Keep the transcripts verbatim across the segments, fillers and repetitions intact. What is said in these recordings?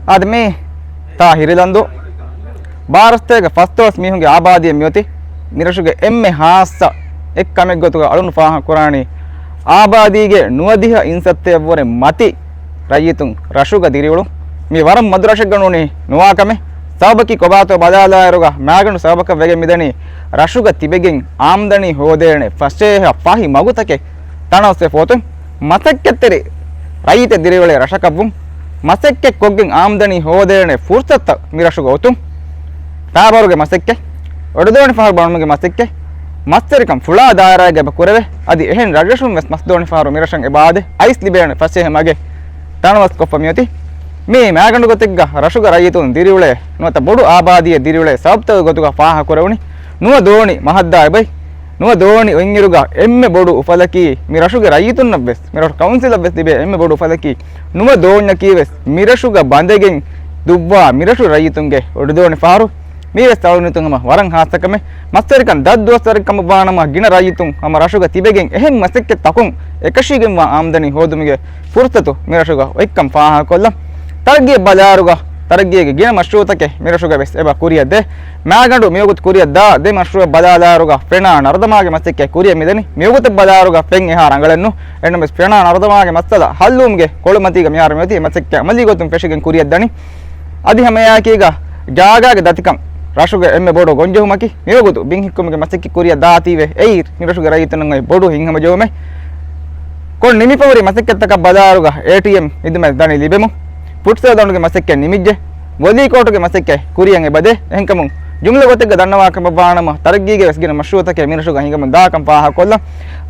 އާދެ މީ ތާ ހިރިލަންދޫ. ބާރަސްތޭކަ ފަސްދޮޅަސް މީހުންގެ އާބާދީއެއް މިއޮތީ. މިރަށުގެ އެންމެ ހާއްސަ އެއްކަމެއް ގޮތުގަ އަޅުން ފާހަގަކުރާނީ، އާބާދީގެ ނުވަދިހަ އިންސައްތައަށްވުރެ މަތި ރައްޔިތުން ރަށުގަ ދިރިއުޅުން. މީ ވަރަށް މަދު ރަށެއްގަ ނޫނީ ނުވާ ކަމެއް. ސަބަބަކީ ކޮބާތޯ ބަލާލާއިރުގަ މާގަނޑު ސަބަބަކަށް ވެގެން މިދަނީ ރަށުގަ ތިބެގެން އާމްދަނީ ހޯދޭނެ ފަސޭހަ ފަހި މަގުތަކެއް ތަނަވަސްވެފަ އޮތުން. މަސައްކަތްތެރި ރައްޔިތެއް ދިރިއުޅޭ ރަށަކަށްވުން. މަސައްކަތް ކޮށްގެން އާމްދަނީ ހޯދޭނެ ފުރުސަތުތައް މިރަށުގަ އޮތުން. ފައިބަރުގެ މަސައްކަތް، އޮޑުދޯނި ފަހަރު ބަނުމުގެ މަސައްކަތް، މަސްތެރިކަން ފުޅާ ދާއިރާއެއްގަ އެބަ ކުރެވޭ. އަދި އެހެން ރަށްރަށުން ވެސް މަސްދޯނި ފަހަރު މިރަށަށް އެބަ އާދޭ. އައިސް ލިބޭނެ ފަސޭހަ މަގެއް ތަނަވަސްކޮށްފަ މިއޮތީ. މީ މާގަނޑު ގޮތެއްގަ ރަށުގަ ރައްޔިތުން ދިރިއުޅޭ ނުވަތަ ބޮޑު އާބާދީއެއް ދިރިއުޅޭ ސަބަބުތަކުގެ ގޮތުގަ ފާހަގަކުރެވުނީ. ނުވަ ދޯނި މަހަށްދާ އެބައި. ނުވަ ދޯނި އޮތްއިރުގަ އެންމެ ބޮޑު އުފަލަކީ މި ރަށުގެ ރައްޔިތުންނަށްވެސް، މި ރަށު ކައުންސިލަށްވެސް ލިބޭ އެންމެ ބޮޑު އުފަލަކީ ނުވަ ދޯންޏަކީވެސް މި ރަށުގަ ބަނދެގެން ދުއްވާ މި ރަށު ރައްޔިތުންގެ އޮޑުދޯނި ފަހަރު. މީވެސް އަޅުގަނޑު ހަމަ ވަރަށް ހާއްސަ ކަމެއް. މަސްތެރިކަން ދަށް ދުވަސްވަރެއް ކަމަށް ވާނަމަ ގިނަ ރައްޔިތުން ހަމަ ރަށުގަ ތިބެގެން އެހެން މަސައްކަތްތަކުން އެކަށީގެންވާ އާމްދަނީ ހޯދުމުގެ ފުރުސަތު މި ރަށުގަ އޮތްކަން ފާހަގަކޮށްލަން. ތަރައްގީއަށް ބަލާއިރުގަ ތަރައްގީގެ ގިނަ މަޝްރޫއުތަކެއް މި ރަށުގަ ވެސް އެބަ ކުރިއަށް ދޭ. މާގަނޑު މިވަގުތު ކުރިއަށް ދާ ދެ މަޝްރޫއަށް ބަލާލާއިރުގަ ފެނާ ނަރުދަމާގެ މަސައްކަތް ކުރިއަށް މިދަނީ. މިވަގުތަށް ބަލާއިރުގަ ފެން އެހާ ރަނގަޅެއް ނޫން. އެހެންނަމަވެސް ފެނާ ނަރުދަމާގެ މައްސަލަ ހައްލުވުމުގެ ކޮޅުމަތީގަ މިހާރު މިއޮތީ މަސައްކަތް އަމަލީ ގޮތުން ފެށިގެން ކުރިއަށް ދަނީ. އަދި ހަމައެއާއެކީގަ ޖާގާގެ ދަތިކަން ރަށުގެ އެންމެ ބޮޑު ގޮންޖެހުމަކީ މިވަގުތު ބިން ހިއްކުމުގެ މަސައްކަތް ކުރިއަށް ދާތީވެ އެއީ މި ރަށުގެ ރައްޔިތުންނަށް އޮތް ބޮޑު ހިތްހަމަޖެހުމެއް. ކޮން ނިމިފަ ހުރި މަސައްކަތްތަކަށް ބަލާއިރުގަ އޭޓީއެމް ހިދުމަތް ދަނީ ލިބެމުން. ފުޓްސަލް ދަނޑުގެ މަސައްކަތް ނިމިއްޖެ. ވޮލީ ކޯޓުގެ މަސައްކަތް ކުރިއަށް އެބަދޭ. އެހެންކަމުން ޖުމްލަ ގޮތެއްގަ ދަންނަވާ ކަމަށް ވާނަމަ ތަރައްގީގެ ވެސް ގިނަ މަޝްރޫއުތަކެއް މި ރަށުގަ ހިނގަމުން ދާކަން ފާހަގަކޮށްލަން.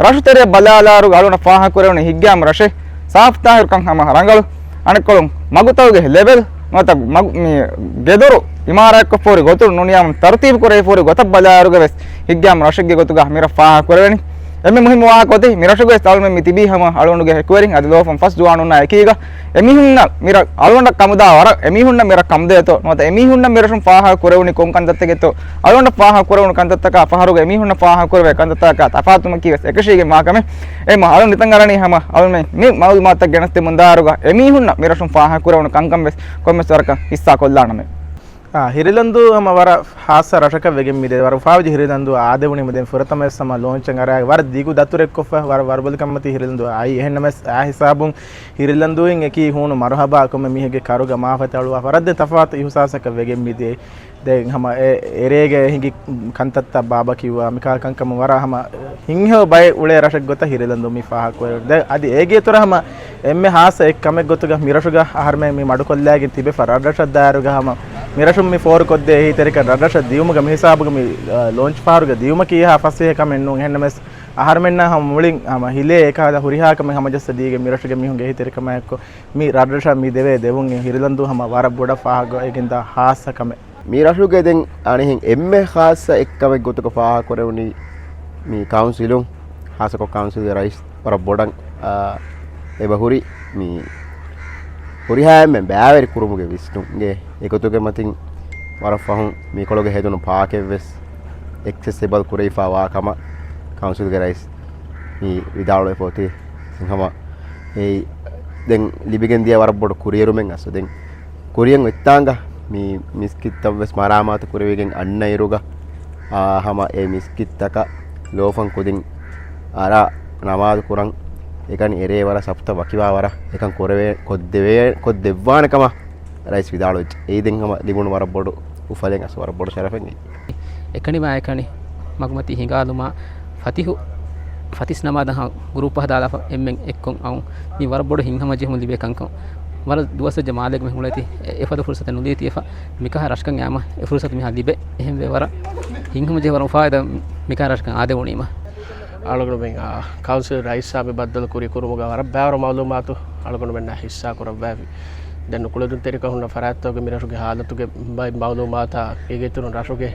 ރަށު ތެރެއަށް ބަލާލާއިރުގަ އަޅުގަނޑަށް ފާހަގަކުރެވުނީ ހިތްގައިމު ރަށެއް ސާފުތާހިރުކަން ހަމަ ރަނގަޅު. އަނެއްކޮޅުން މަގުތަކުގެ ލެވެލް ނުވަތަ މަގު-، މި ގެދޮރު އިމާރާތްކޮށްފަހުރި ގޮތުން ނޫނިޔާމުން ތަރުތީބު ކުރެވިފަހުރި ގޮތަށް ބަލާއިރުގަ ވެސް ހިތްގައިމު ރަށެއްގެ ގޮތުގަ މި ރަށް ފާހަގަކުރެވެނީ. އެންމެ މުހިއްމު ވާހަކަ އޮތީ މި ރަށުގަ ވެސް އަޅުމެން މި ތިބީ ހަމަ އަޅުގަނޑުގެ އެކުވެރިން އަދި ލޯފަން ފަސް ޒުވާނުންނާ އެކީގަ. އެމީހުންނަށް މި ރަށް އަޅުގަނޑަށް ކަމުދާ ވަރަށް އެމީހުންނަށް މި ރަށް ކަމުދޭތޯ ނުވަތަ އެމީހުންނަށް މި ރަށުން ފާހަގަ ކުރެވުނީ ކޮން ކަންތައްތަކެއްތޯ އަޅުގަނޑަށް ފާހަގަ ކުރެވުނު ކަންތައްތަކާ ފަހަރުގަ އެމީހުންނަށް ފާހަގަ ކުރެވޭ ކަންތައްތަކާ ތަފާތުވުމަކީ ވެސް އެކަށީގެން ވާ ކަމެއް. އެހެންމަ އަޅުން ނިތަން އަރަނީ ހަމަ އަޅުމެން މި މައުލޫމާތުތައް ގެނެސްދެމުންދާއިރުގަ އެމީހުންނަށް މި ރަށުން ފާހަގަ ކުރެވުނު ކަންކަން ވެސް ކޮންމެސް ވަރަކަށް ހިއްސާ ކޮށްލާނަމޭ. އާ، ހިރިލަންދޫ ހަމަ ވަރަށް ހާއްސަ ރަށަކަށް ވެގެން މިދޭ. ވަރަށް އުފާވެއްޖެ ހިރިލަންދޫ އާދެވުނީމަ ދެން ފުރަތަމަވެސް ހަމަ ލޯންޗަށް އަރާ ވަރަށް ދިގު ދަތުރެއްކޮށްފަ ވަރަށް ވަރުބަލިކަންމަތީ ހިރިލަންދޫ އައީ. އެހެންނަމަވެސް އާ ހިސާބުން ހިރިލަންދޫއިން އެކީ ހޫނު މަރުހަބާ ކޮންމެ މީހެއްގެ ކަރުގަ މާފަތި އަޅުވާ ވަރަށް ދެން ތަފާތު އިހުސާސަކަށް ވެގެން މިދޭ. ދެން ހަމަ އެ އެރޭގަ ހިނގި ކަންތައްތައް ބާބަ ކިއުވާ މިކާ ކަންކަމަށް ވަރަށް ހަމަ ހިތްހެޔޮ ބައެއް އުޅޭ ރަށެއް ގޮތަށް ހިރިލަންދޫ މި ފާހަގަކުރެވެނީ. ދެން އަދި އޭގެ އިތުރަށް ހަމަ އެންމެ ހާއްސަ އެއް ކަމެއް ގޮތުގަ މި ރަށުގަ އަހަރުމެން މި މަޑުކޮށްލާގެން ތިބެފަ ރަށްރަށަށް ދާއިރުގަ ހަމަ މި ރަށުން މި ފޯރުކޮށްދޭ އެހީތެރިކަން ރަށްރަށަށް ދިޔުމުގަ މި ހިސާބުގަ މި، އަ، ލޯންޗް ފަހަރުގަ ދިޔުމަކީ އެހާ ފަސޭހަ ކަމެއް ނޫން. އެހެންނަމަވެސް އަހަރުމެންނަށް ހަމަ މުޅިން ހަމަ ހިލޭ އެކަހަލަ ހުރިހާ ކަމެއް ހަމަޖައްސަ ދީގެން މި ރަށުގެ މީހުންގެ އެހީތެރިކަމާއެއްކޮށް މި ރަށްރަށަށް މި ދެވޭ ދެވުން ހިރިލަންދޫ ހަމަ ވަރަށް ބޮޑަށް ފާހަގަވެގެންދާ ހާއްސަ ކަމެއް. މި ރަށުގެ ދެން އަނެއް އެންމެ ޚާއްޞަ އެއްކަމެއް ގޮތުގަ ފާހަގަކުރެވުނީ މި ކައުންސިލުން، ޚާއްޞަކޮށް ކައުންސިލްގެ ރައީސް ވަރަށް ބޮޑަށް، އާ، އެބަހުރި މި ހުރިހާ އެންމެ ބައިވެރި ކުރުމުގެ ވިސްނުމުގެ އެގޮތުގެ މަތިން ވަރަށް ފަހުން މިކޮޅުގަ ހެދުނު ޕާކެއްވެސް އެކްސެސެބަލް ކުރެވިފަ ވާ ކަމަށް ކައުންސިލްގެ ރައީސް މި ވިދާޅުވެފަ އޮތީ. ހަމަ އެއީ ދެން ލިބިގެން ދިޔަ ވަރަށް ބޮޑު ކުރިއެރުމެއް އަސް ދެން ކުރިއަށް އޮތްތާނގަ މި މިސްކިތްތައްވެސް މަރާމާތު ކުރެވިގެން އަންނައިރުގަ، އާ، ހަމަ އެ މިސްކިތްތަކަށް ލޯފަން ކުދިން އަރާ ނަމާދު ކުރަން އެކަނި އެރޭ ވަރަށް ސަފުތައް ވަކިވާ ވަރަށް އެކަން ކުރެވޭ، ކޮށްދެވޭ، ކޮށްދެއްވާނެ ކަމަށް ރައީސް ވިދާޅުވެއްޖެ. އެއީ ދެން ހަމަ ލިބުނު ވަރަށް ބޮޑު އުފަލެއް އަސް ވަރަށް ބޮޑު ޝަރަފެއް އެއީ. އެކަނި މާ އެކަނި މަގުމަތީ ހިނގާލުމާ ފަތިހު ފަތިސް ނަމާދަށް ހަ ގްރޫޕް ހަދާލާފަ އެންމެން އެއްކޮށް އައުން މި ވަރަށް ބޮޑު ހިތްހަމަޖެހުމެއް ލިބޭ ކަންކަން. ވަރަށް ދުވަސްވެއްޖެ މާލޭގަ މި ހުޅޭތީ އެ-، އެފަދަ ފުރުސަތެއް ނުލީތީ އެފަ މިކަހަ ރަށަކަށް އައިމަ އެ ފުރުސަތު މިހާ ލިބޭ. އެހެންވެ ވަރަށް ހިތްހަމަޖެހި ވަރަށް އުފާވެދާ މިކަހަ ރަށަކަށް އާދެވުނީމަ. އަޅުގަނޑުމެން، އާ، ކައުންސިލް ރައީސާ މި ބައްދަލު ކުރި ކުރުމުގަ ވަރަށް ބައިވަރު މައުލޫމާތު އަޅުގަނޑުމެންނާ ހިއްސާ ކުރައްވައިފި. ދެން ނުކުޅެދުންތެރިކަން ހުންނަ ފަރާތްތަކުގެ މި ރަށުގެ ހާލަތުގެ ބައެއް މައުލޫމާތާ އޭގެ އިތުރުން ރަށުގެ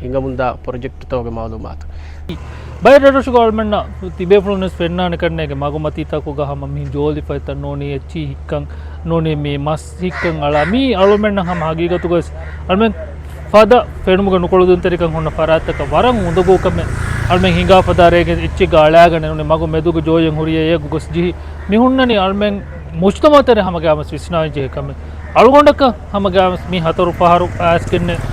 ހިނގަމުންދާ ޕްރޮޖެކްޓްތަކުގެ މައުލޫމާތު. ބައެއް ރަށްރަށުގަ އަޅުމެންނަށް ތިބޭފުޅުންވެސް ފެންނާނެ ކަންނޭނގެ މަގުމަތީތަކުގަ ހަމަ މި ޖޯލިފަތްތައް ނޫނީ އެއްޗިހި ހިއްކަން ނޫނީ މި މަސް ހިއްކަން އަޅާ މީ އަޅުމެންނަށް ހަމަ ހަގީގަތުގަވެސް އަޅުމެން ފަދަ ފެނުމުގެ ނުކުޅެދުންތެރިކަން ހުންނަ ފަރާތްތަކަށް ވަރަށް އުނދަގޫ ކަމެއް އަޅުމެން ހިނގާ ފަދަ ރޭގެ އެއްޗެއްގަ އަޅާގަނެ ނޫނީ މަގު މެދުގަ ޖޯލިއެއް ހުރި އެއަށް ގޮސް ޖެހި މި ހުންނަނީ އަޅުމެން މުޖްތަމައުތެރެ ހަމަގައިމުވެސް ވިސްނާލަންޖެހޭ ކަމެއް. އަޅުގަނޑަކަށް ހަމަގައިމުވެސް މި ހަތަރު ފަހަރު އައިސްގެންނެއް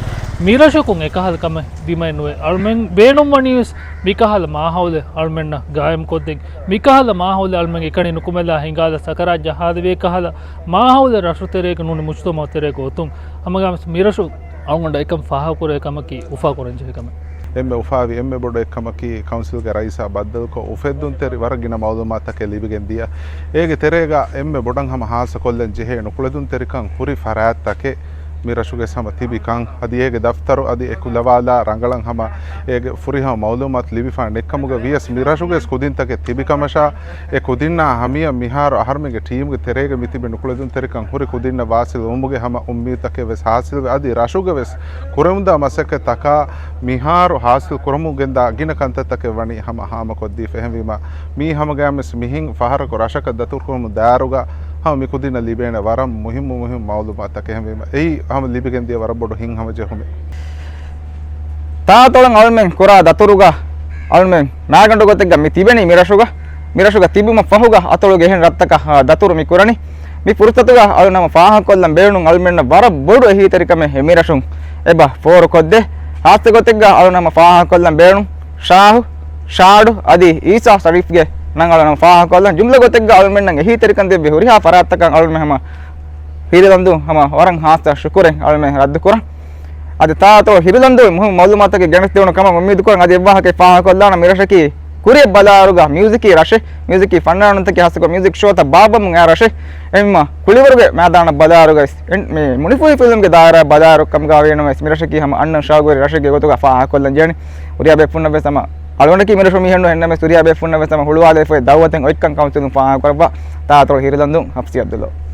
މިރަށަކުން އެކަހަލަ ކަމެއް ވީމައެއް ނުވޭ. އަޅުމެން ބޭނުންވަނީވެސް މިކަހަލަ މާހައުލެއް އަޅުމެންނަށް ގާއިމްކޮށްދޭން. މިކަހަލަ މާހައުލެއް އަޅުމެން އެކަނި ނުކުމެލާ ހިނގާލާ ސަކަރާތް ޖަހާލެވޭ ކަހަލަ މާހައުލެއް ރަށު ތެރޭގަ ނޫނީ މުޖުތަމަޢު ތެރޭގަ އޮތުން ހަމަގައިމުވެސް މިރަށު އަޅުގަނޑަށް އެކަން ފާހަގަކުރެވޭ ކަމަކީ އުފާކުރަންޖެހޭ ކަމެއް. އެންމެ އުފާވި، އެންމެ ބޮޑު އެއްކަމަކީ ކައުންސިލްގެ ރައީސާ ބައްދަލުކޮށް، އުފެއްދުންތެރި ވަރަށް ގިނަ މައުލޫމާތުތަކެއް ލިބިގެން ދިޔަ. އޭގެ ތެރޭގަ އެންމެ ބޮޑަށް ހަމަ ހާއްސަކޮށްލަން ޖެހޭ ނުކުޅެދުންތެރިކަން ހުރި ފަރާތްތަކެއް މި ރަށުގެ ހަމަ ތިބިކަން. އަދި އޭގެ ދަފްތަރު އަދި އެ ކުލަވާލާ ރަނގަޅަށް ހަމަ އޭގެ ފުރިހަމަ މައުލޫމާތު ލިބިފާ ނެތްކަމުގަ ވިޔަސް މި ރަށުގެ ކުދިންތަކެއް ތިބިކަމަށާ، އެ ކުދިންނާ ހަމަޔަށް މިހާރު އަހަރުމެންގެ ޓީމްގެ ތެރޭގަ މިތިބި ނުކުޅެދުންތެރިކަން ހުރި ކުދިންނަށް ވާސިލް ވުމުގެ ހަމަ އުއްމީދުތަކެއް ވެސް ހާސިލްވެ، އަދި ރަށުގެ ވެސް ކުރެވުންދާ މަސައްކަތްތަކާ މިހާރު ހާސިލް ކުރަމުން ގެންދާ ގިނަ ކަންތައްތަކެއް ވަނީ ހަމަ ހާމަކޮށްދީފަ. އެހެންވީމަ، މީ ހަމަގައިމުވެސް މިހެން ފަހަރަކު ރަށަކަށް ދަތުރުކުރުމުގެ ދާއިރުގަ ހަމަ މި ކުދިންނަށް ލިބޭނެ ވަރަށް މުހިއްމު މުހިއްމު މައުލޫމާތުތަކެއް. އެހެންވީމަ، އެއީ ހަމަ ލިބިގެންދިޔަ ވަރަށް ބޮޑު ހިތްހަމަޖެހުމެއް. ތާއަތޮޅަށް އަޅުމެން ކުރާ ދަތުރުގަ އަޅުމެން މާގަނޑު ގޮތެއްގަ މި ތިބެނީ މި ރަށުގަ، މި ރަށުގަ ތިބުމަށް ފަހުގަ އަތޮޅުގެ އެހެން ރަށްތަކަށް ދަތުރު މި ކުރަނީ. މި ފުރުސަތުގަ އަޅުން ހަމަ ފާހަގަކޮށްލަން ބޭނުން އަޅުމެންނަށް ވަރަށް ބޮޑު އެހީތެރިކަމެއް މި ރަށުން އެބަ ފޯރުކޮށްދޭ. ހާއްސަ ގޮތެއްގަ އަޅުން ހަމަ ފާހަގަކޮށްލަން ބޭނުން ޝާހު، ޝާޑު އަދި އީސާ ޝަރީފްގެ ނަން އަޅުން ހަމަ ފާހަގަކޮށްލަން. ޖުމްލަ ގޮތެއްގަ އަޅުމެންނަށް އެހީތެރިކަން ދެއްވި ހުރިހާ ފަރާތްތަކަށް އަޅުން ހަމަ ހިރިލަންދޫ ހަމަ ވަރަށް ހާއްސަ ޝުކުރެއް އަޅުމެން ރައްދުކުރަން. އަދި ތާއަތޮޅު ހިރިލަންދޫ މުހިންމު މައުލޫމާތުތަކެއް ގެނެސްދެވުނު ކަމަށް އުއްމީދުކުރަން. އަދި އެއްވާހަކައެއް ފާހަގަކޮށްލާނަން. މި ރަށަކީ ކުރިއަށް ބަލާއިރުގަ މިއުޒިކީ ރަށެއް، މިއުޒިކީ ފަންނާނުންތަކެއް ހާއްސަކޮށް މިއުޒިކް ޝޯތައް ބާއްވަމުން އައި ރަށެއް. އެހެންވީމަ ކުޅިވަރުގެ މައިދާނަށް ބަލާއިރުގަ ވެސް އެން-، މި މުނިފޫހި ފިލްމްގެ ދާއިރާއަށް ބަލާއިރު ކަމުގަ ވީނަމަވެސް މި ރަށަކީ ހަމަ އަންނަން ޝާގުވެރި ރަށެއްގެ ގޮތުގަ ފާހަގަކޮށްލަން ޖެހެނީ. ހުރިހާ ބޭފުންނަށް ވެސް ހަމަ އަޅުގަނޑަކީ މި ރަށު މީހެއް ނޫން، އެހެންނަމަވެސް ހުރިހާ ބޭފުންނަށް ވެސް ހަމަ ހުޅުވާލައިފައި ދައުވަތެއް އޮތްކަން ކައުންސިލުން ފާހަގަކުރައްވާ. ތާއަތޮޅު ހިރިލަންދޫ ހަފްސީ އަބްދުﷲ.